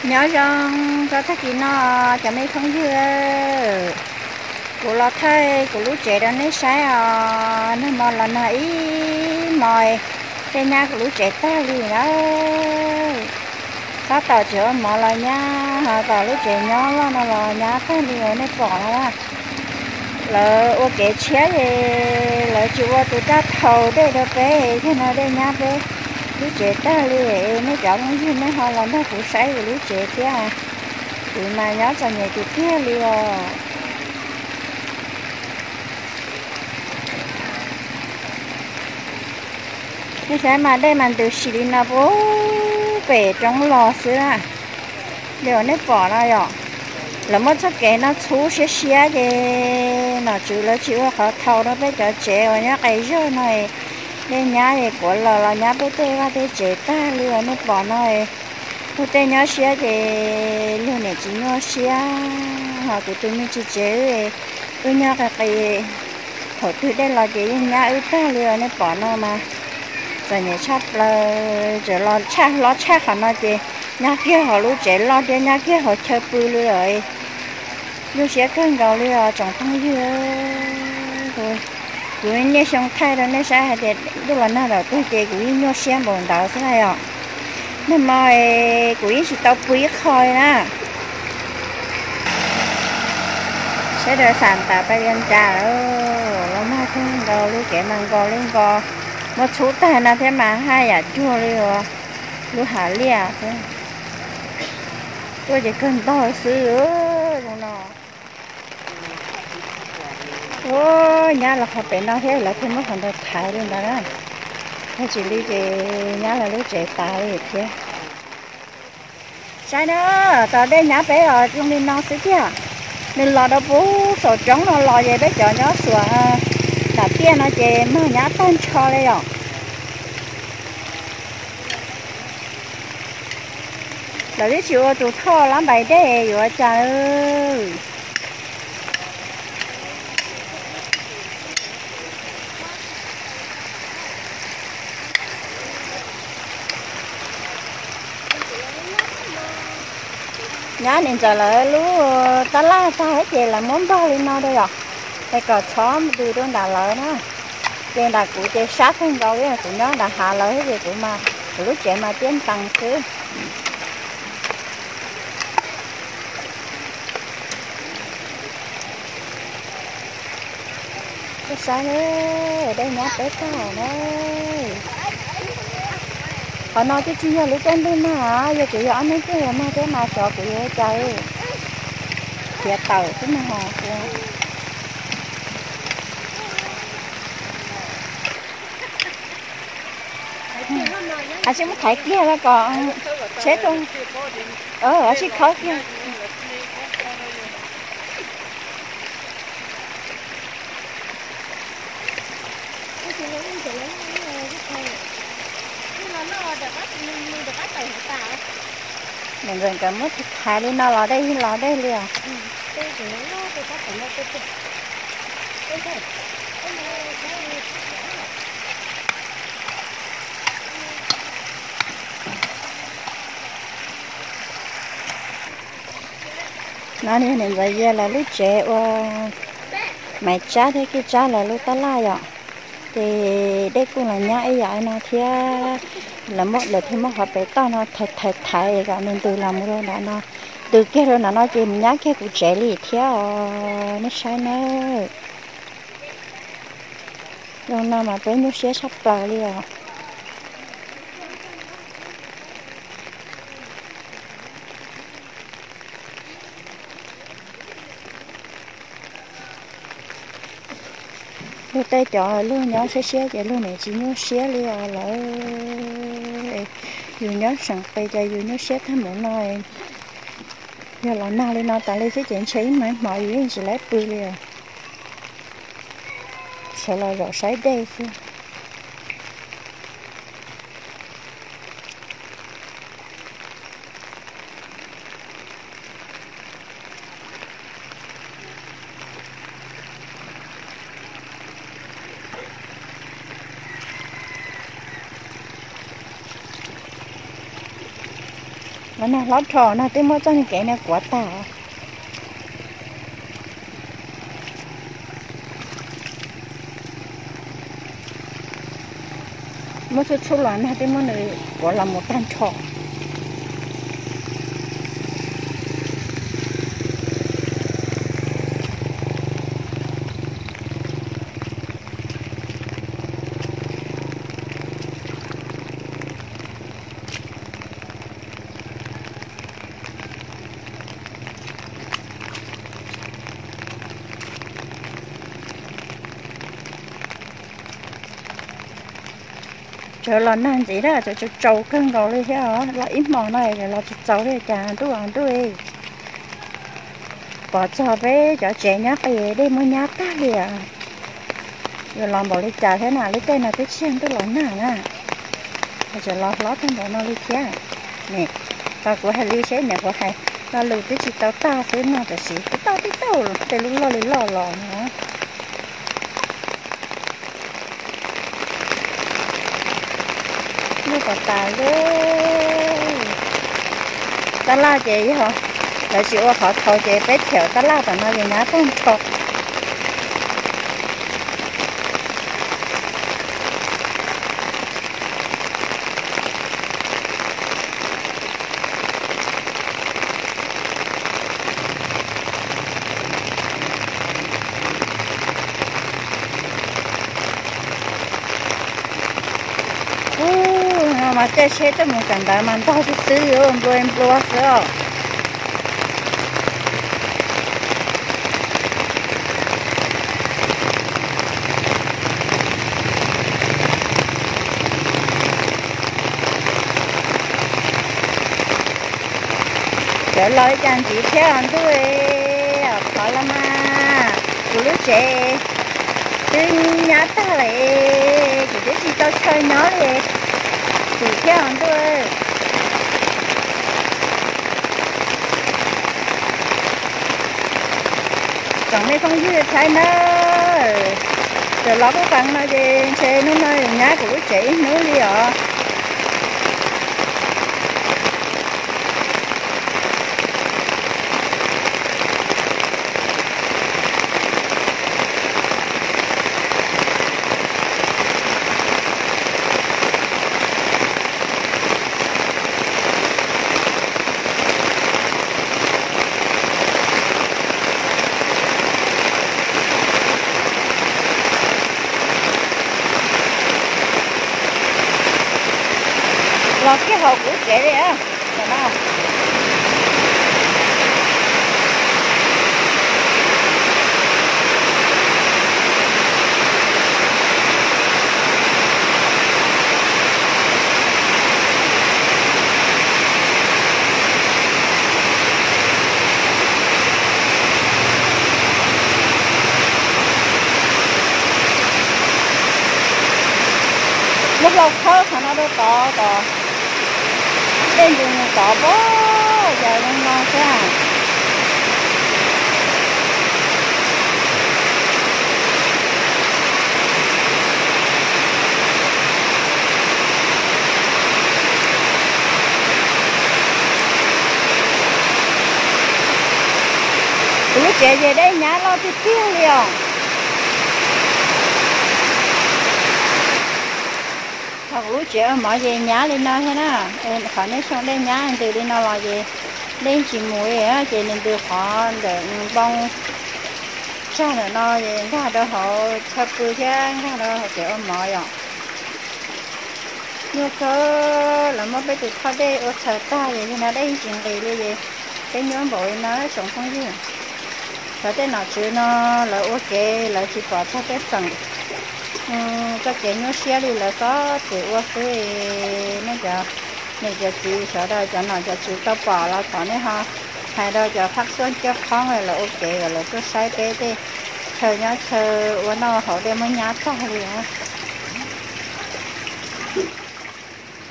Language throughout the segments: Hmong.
Nyob zoo txog tag kis no cov me phooj ywg, kuv los thaij kuv lub tsev rau nej saib os. Nag hmo los nag ib hmo, dej nyab kuv lub tsev tag li na. Tab tom tseem ua mov los nyab, ho tom lub tsev nyob loj no los nyab tag li os nej pom no na. Lawv ua kev tshiab es lawv tsis ua tus raj thau dej rau peb, yog no dej nyab peb lub tsev tag li. Nej cov phooj ywg nej ho los nrog kuv saib kuv lub tsev thiab, kuv mas nyob txom nyem tiag tiag li os. Nej saib mas dej mas ntws si li no puag pem roob los xwb na. Li uas nej pom no yom, lawv muab txoj kev no txhub siab siab ces nom tswv lawv tsis ua qhov thau rau peb cov tsev uas nyob qis zog no, dej nyab es kuav los los nyab peb tej vaj tej tsev tag li uas nej pom no. Tus tej nyob siab ces luag niam tsis nyuaj siab, ho kuv tus me tsis tsev wb nyob qis qis, thaum twg dej los ces yeej nyab wb tag li uas nej pom no mas txom nyem tshaj plaws. Tseem los tshaj hlob tshaj qhov no ces nyab kiag hauv lub tsev loj thiab nyab kiag hauv chaw pw li lawm. Nyuaj siab kawg nkaus li os tsoom phooj ywg. Kuv niaj xyoo thaij rau nej saib hais tias ntuj los nag nram twg ces kuv yeej nyuaj siab npaum ntawd xwb na yom. Nag hmo kuv yeej tsis tau pw ib qho li na. Sawv daws xam tas pais li cas lawm, los nag kawg nkaus li, kev mas nkaus li nkaus, muab txhub tag no thiab mas haj yam cuag li uas lub hav liaj xwb. Tuaj ces kawg ntog xwb zoo no. Ua nyab los qhov pem no thiab lawv thiaj muab qhov ntawd thaiv li ntawd na. Tag tsis li ces nyab lawv lub tsev tas li thiab. Saib na, tau dej nyab peb os zoo li no xwb tiag. Nws los rau puag saum roob no los ces peb cov nyob xuas nram tiaj no ces mag nyab tag nrho li yom. Lawv twb tsis ua tus thoj lab npais dej yuav cas. Nyab niam ntxawm lawv lub tab laj tag ces lawv muab npog li no rau yom, es kom txhob ntws rau nram lawv na. Ces nram kuv ces sab kawg nkaus li, kuv nyob nram hav lawv ces kuv mas kuv lub tsev mas tiab ntees xwb. Saib, dej nyab peb tag na. Qhov no twb tsis yog lub caij ntuj nag, yog tias yog ob hnub twg los nag thiab mas xyov kuv yuav ua cas. Khiav tawm xwb mas. Ab, sib muab thaiv kiag los kom seb tu, ab, sib khawb kiag. Niam ntxawm nkawd muab thaiv li no los dej los dej li os. No niam ntxawm Yias lawv lub tsev ua Maiv Tsab thiab Kij Tsab lawv lub tab laj yom. Ces dej kuj los nyab ib yam no thiab, lawv thiaj muab qhov pem toj no thaiv thaiv thaiv kom nws ntws los mus rau nram no, ntws kiag rau nram no ces mus nyab kiag kuv tsev li thiab os, nej saib nawb. Zoo no mas peb nyuaj siab tshaj plaws li os. Luag tej cov luag nyob siab siab ces luag niam tsis nyuaj siab li os lawm. Yus nyob seem qis ces yus nyuaj siab tag mus no. Yog los nag li no tas li xwb ces ntshe ib hmos ib hmos yus yeej tsis laib pw li os. Sawv los zaum saib dej xwb. Los nag hlob rho no twb muab txoj kev no kuav tag. Muab txhub txhub los nag twb muab nws kuav los mus tag nrho. Tsaus los nag ntxiv na, tsaus tsaus kawg nkaus li thiab os, los ib hmos no los tsis txaus li cas ntuj os ntuj. Pom txog peb cov tsev nyob qis dej muab nyab tag li os. Yuav los npaum li cas thiab na, lub caij no twb tsis yog ntuj los nag na, tseem los hlob tag npaum no li thiab. Tau kuv hais li seb niam kuv hais lo lus twb tsis tau tag xwb no, tab sis twb tau tib tauj tej lub loj li loj los no. Nyuaj tas tas li. Tab laj ces yog lawv tsis ua qhov thaud ces peb them tab laj tom no ces nyab tag nrho. Ub, no mas caij tsheb tuaj mus kawm ntawv mas ntog xwb xwb, nplua nplua xwb os. Cov los li cas ntxiv thiab os ntuj, qhov los mas kuv lub tsev twb nyab tag lawm, kuv twb tsis tau chaw nyob li, ntxiv thiab os ntuj. Tsoom me phooj ywg thaib na, txawm los kuj qees no ces ntshe hnub no yuav nyab kuv lub tsev ib hnub li os. Los kiag hauv kuv tsev li. Muab hlau khawb qhov no rau tod kom dej ntws mus tod pab, cas zoo no xwb. Kuv lub tsev ces dej nyab loj tiag tiag li os. Thaum kuv lub tsev ua mov ces nyab li no thiab na. Qhov nej xyoo dej nyab ntws li no los ces dej tsis mus li, ces nws ntws qhov ntawm npoo tsag ntawm no es nkag rau hauv chaw pw thiab nkag rau hauv tsev ua mov yom. Nyuaj kawg, lawv muab peb tus thoj dej ua txhaws tag ces yog no dej tsis nqis li ces peb nyuaj npaum li no tsoom phooj ywg. Xyov tej nom tswv no lawv ua kev lawv tsis pom txog pej xeem txoj kev nyuaj siab li, lawv txhob txwm ua xwb. Nej cov niam cov txiv sawv daws cov nom cov tswv tau pom los thov nej ho hais rau cov phab coj coj qhoob lawv ua kev kom lawv tuaj saib peb tej chaw nyob chaw ua noj haus dej muab nyab tag li.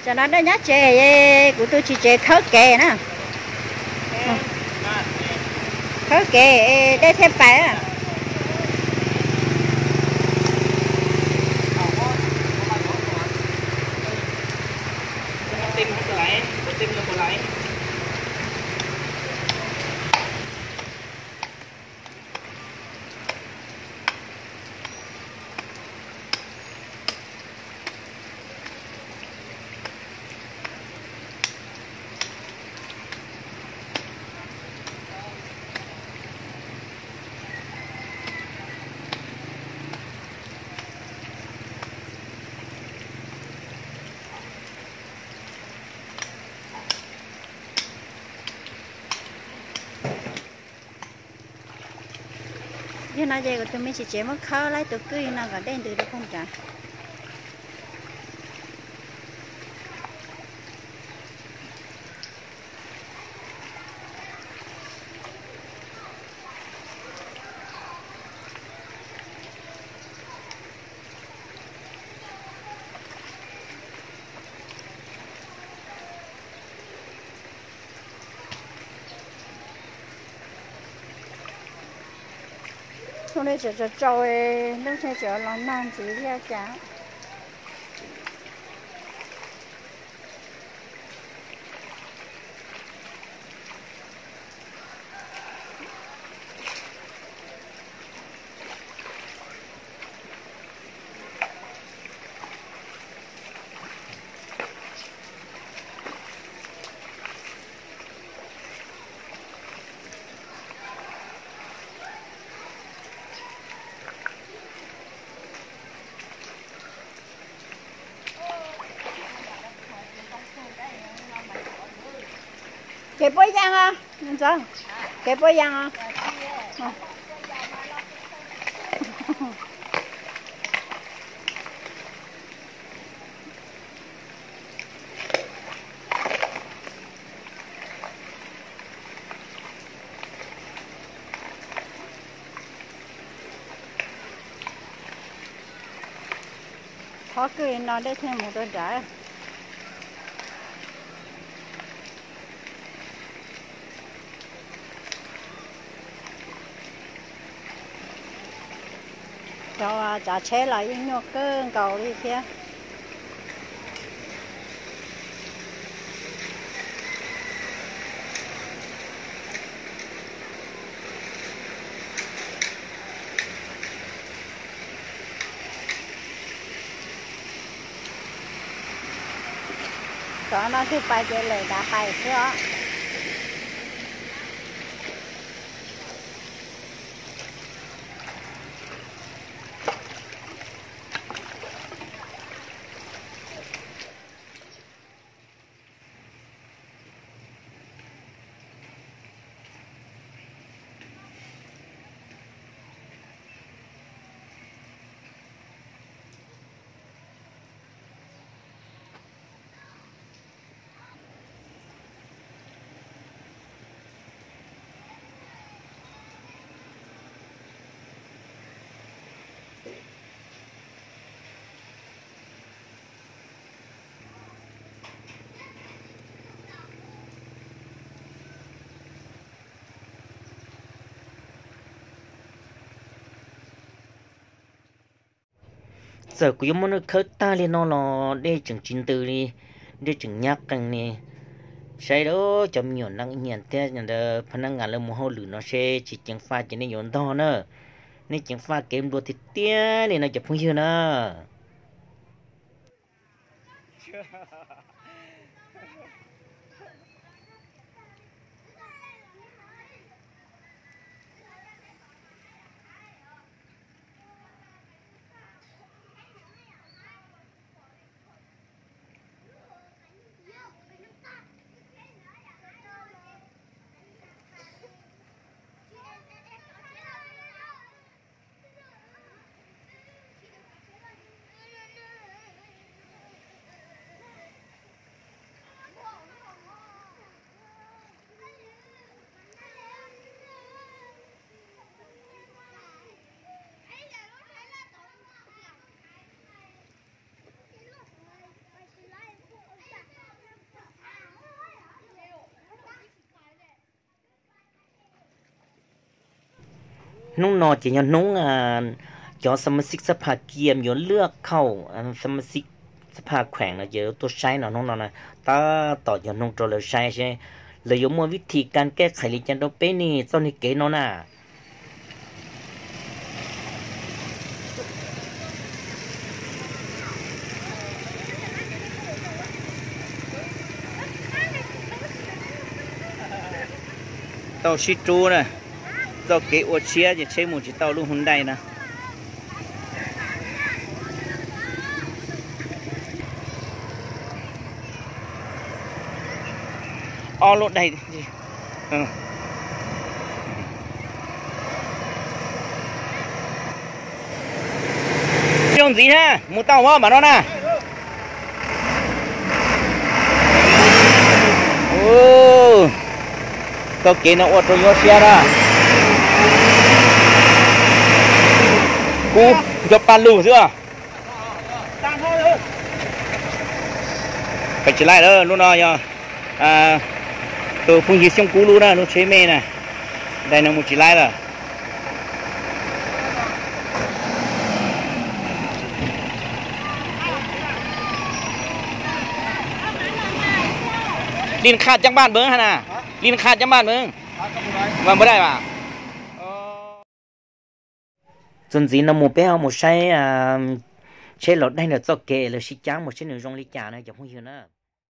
Tam no dej nyab tsev, kuv tus txiv tsev khawb kev na. Khawb kev dej thiaj pais. No ces kuv tus me tsis tsev muab khawb lawm tus kwj no kom dej ntws rau puag nrad. Hnub no tseem tsaus tsaus, lub neej tseem los nag ntxiv thiab cas. Kev puab yas os, kev puab yas os. Thov kwj no dej thiaj mus rau nrad. Cov tsav tsheb los yeej nyuaj kawg nkaus li thiab. Cov no tus pais ces lawm dav pais xwb os. Txawm kuv yuav muab nej khawb tag li no los dej tseem tsis ntws li, dej tseem nyab qees li. Saib lawm cov me nyuam neeg nyiam thiab ntawd pha nab ngas lawv mus hauj lwm no seb tsis ceev faj ces nej yuav ntog na. Nej ceev faj kev nplua tiag tiag li no cov phooj ywg na. Hnub no ces yog hnub cov xab mas xib xab phas kiam yuav lwaj khaum xab mas xib xab phas kheem no ces tuaj saib no hnub no na, tab tom yog hnub rau lawv saib seb lawv yuav muaj vib thim kas kej qhais li cas rau peb ne txoj niag kev no na. Tau sib rub na, txoj kev ua tshiab ces tsheb mus tsis tau lub hu ntaij na. Ob lub daim. Ntxiv na, mus tau mas mam no na. Txoj kev no ua rau nyuaj siab na. Kub nco pa lug xwb. Peb tsis laij lawm, lub no yog tus phooj ywg Xyooj Kub lub na, lub tsheb me na. Daim no mus tsis laij lawm. Li qha caj npaj mej hab na, li qha caj npaj mej, mas npaj daim mas. Txuas ntxiv no mus peb ho mus saib tsheb los daig ntawm txoj kev lawv sib cab mus seb nws zoo li cas na cov phooj ywg na.